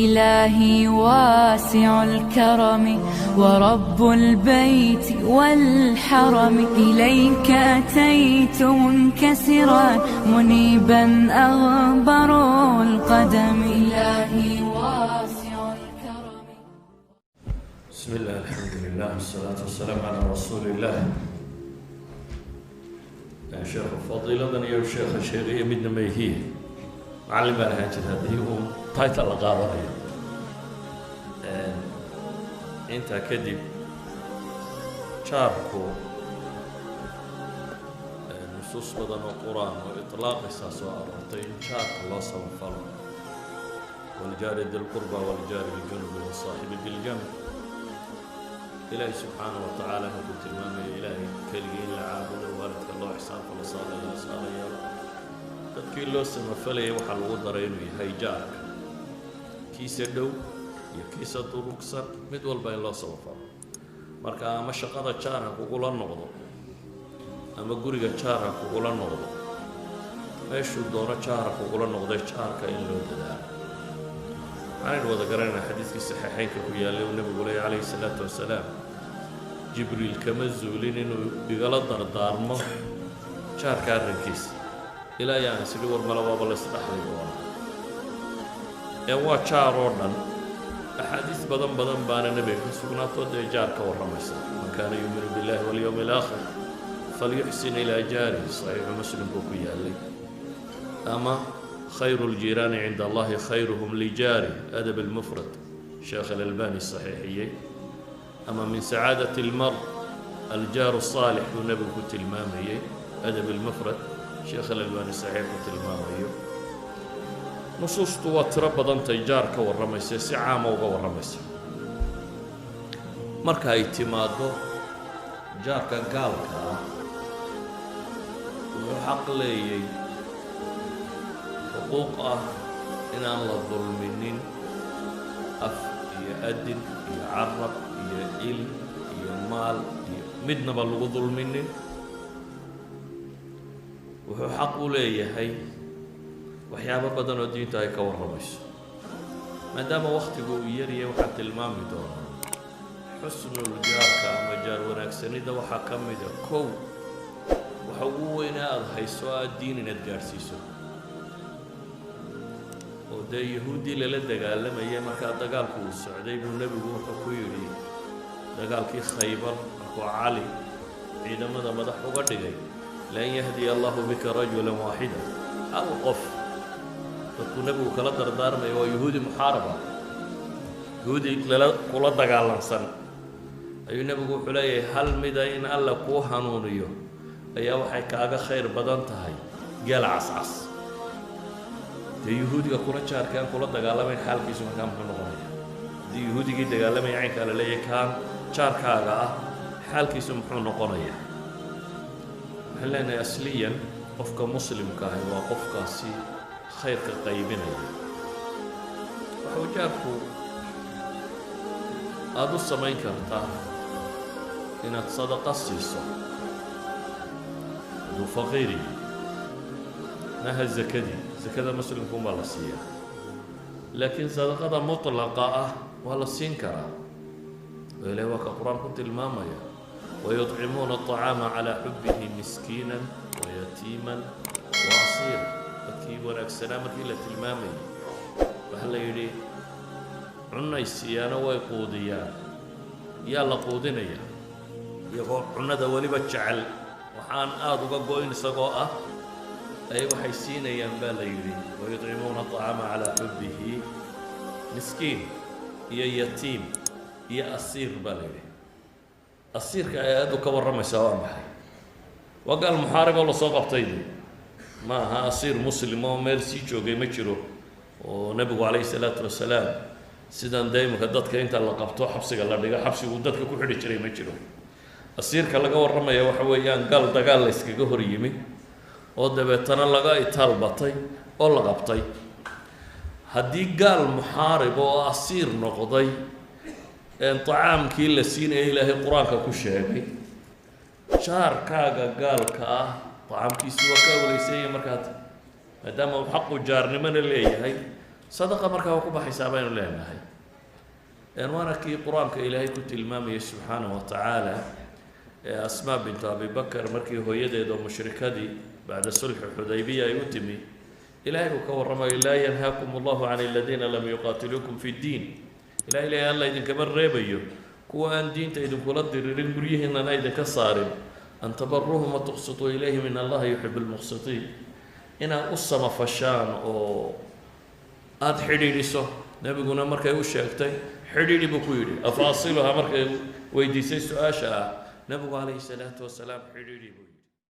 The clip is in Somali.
إلهي واسع الكرم ورب البيت والحرم، إليك أتيت منكسرا منيبا أغبر القدم. إلهي واسع الكرم. بسم الله، الحمد لله، والصلاة والسلام على رسول الله. Sheekhu fadiiladan iyo sheekha sheegaya midna mayhiye, macallin baan ahaan jira. Haddii uu title la qaadanayo intaa kadib, jaarku nusuus badan oo Qur-aan oo itlaaqaysaa soo aroortay in jaarka loo samafalo: والجار ذي القربى والجار الجنب والصاحب بالجنب. Ilaahay subxaana wa tacaala markuu tilmaamaya Ilaahay keligii in la caabudo, waalidka loo ixsaanfalo, saalayaal saalayaal, dadkii loo samafalayay waxaa lagu daray inuu yahay jaarka, kiisa dhow iyo kiisa durugsan, mid walba in loo samafalo. Marka ama shaqada jaar ha kugula noqdo ama guriga jaar ha kugula noqdo, meeshuu doono jaar ha kugula noqday, jaarka in loo dadaalo. Waxaanaynu wada garanaynaa xadiiskii saxiixeynka ku yaallay uu Nebigu leeyay calayhi salaatu wasalaam: "Jibriil kama zuulin inuu igala dardaarmo jaarka arrinkiisa ilaa iyo aan sidhi war male waaba la isdhaxli doonaa." Ee waa jaar oo dhan. Axaadiis badan badan baana Nebiga ka sugnaatoo dee jaar ka warramaysa: "من كان يؤمن بالله واليوم الآخر فليحسن إلى جاره", Saxiixu Muslim buu ku yaallay, ama "خير الجيران عند الله خيرهم لجاره", Adab Almufrad, Sheekh Alalbani saxiixiyey, ama "من سعادة المرء الجار الصالح" buu Nebigu ku tilmaamayey, Adab Almufrad, Sheekh Alalbani saxiix ku tilmaamayo. Nusuustu waa tiro badantay jaar ka warramaysa, si caama uga warramaysa. Marka ay timaaddo jaarka gaalka ah, wuxuu xaq leeyay xuquuq ah inaan la dulminin, af iyo adin iyo carab iyo il iyo maal iyo midnaba lagu dulminin. Wuxuu xaq u leeyahay waxyaabo badan oo diintu ay ka warramayso. Maadaama wakhtigu uu yaryahay, waxaan tilmaami doonaa xusnul jaarka ama jaar wanaagsanida. Waxaa ka mida, kow, waxa ugu weynaa aada hayso aada diin inaad gaadhsiiso. Oo dee Yahuuddii lala dagaalamayay markaa dagaalku uu socday buu Nebigu wuxuu ku yidhi dagaalkii Khaybar markuu Cali ciidamada madax uga dhigay: "لأن يهدي الله بك رجلا واحدا", hal qof. Dadkuu Nebigu kala dardaarmaya waa Yahuudi muxaaraba, Yahuudi lala kula dagaalamsan ayuu Nebigu wuxuu leeyahay: hal mida in Alla kuu hanuuniyo ayaa waxay kaaga khayr badan tahay geela cascas. Dee Yahuudiga kula jaarka aan kula dagaalamayn xaalkiisu markaa muxuu noqonaya? Haddii Yahuudigii dagaalamaya caynkaa la leeyahay, kaan jaarkaaga ah xaalkiisu muxuu noqonayaa? Waxaan leenahay, asliyan qofka muslimka ahi waa qofkaasi khayrka qaybinaya. Waxuu jaarku aada u samayn kartaa inaad sadaqa siiso hadduu faqiiri maaha. Zakadii, zakada muslimkuunbaa la siiyaa, laakiin sadaqada mutlaqa ah waa la siin karaa, oo Ilahi waa ka Qur-aan ku tilmaamaya: "ويطعمون الطعام على حبه مسكينا ويتيما وأسيرا". Dadkii wanaagsanaa markii la tilmaamayay waxaa la yidhi cunay siiyaano way quudiyaan. Yaa la quudinaya? Iyagoo cunnada weliba jecel, waxaan aada uga go-in isagoo ah ay waxay siinayaan baa la yidhi: "ويطعمون الطعام على حبه", miskiin iyo yatiim iyo asiir baa la yidhi. Asiirka ay aayaddu ka warramaysaa waa maxay? Waa gaal muxaarib oo lasoo qabtay, de ma aha asiir muslim oo meel sii joogay ma jiro. Oo Nebigu calayhi salaatu wasalaam sidan dee imika dadka inta la qabto xabsiga la dhigo, xabsigu dadka ku xidhi jiray ma jiro. Asiirka laga warramaya waxa weeyaan gaal dagaal la iskaga hor yimi oo dabeetana laga itaal batay oo la qabtay. Haddii gaal muxaarib oo asiir noqday tacaamkii la siinaya Ilaahay Qur-aanka ku sheegay, jaarkaaga gaalka ah tacaamkiisi waa ka awleysanya. Markaad maadaama uu xaqu jaarnimona leeyahay, Sadaqa markaa waa ku baxaysaa baynu leenahay. Waana kii Qur-aanka Ilaahay ku tilmaamayay subxaanahu wa tacaala ee Asmaa bintu Abi Bakar, markii hooyadeed oo mushrikadii bacda sulxi Xudaybiya ay u timi, Ilahay uu ka warramayo: "Laa yanhaakum Allahu can aladiina lam yuqaatiluukum fi ddiin." Ilahay leeyahy, Alla idinkama reebayo kuwa aan diinta idinkula diririn, guryihiinana idinka saarin. "An tabaruuhum wa tuqsituu ilayhim, in Allaha yuxibu lmuqsitiin." Inaad u samafashaan oo aada xidhiidhiso. Nebiguna markay u sheegtay, "Xidhiidhi," buu ku yidhi. "Afaasiluha?" markay weydiisay su-aasha ah, Nebigu calayhi salaatu wasalaam, "Xidhiidhi," buu yidhi.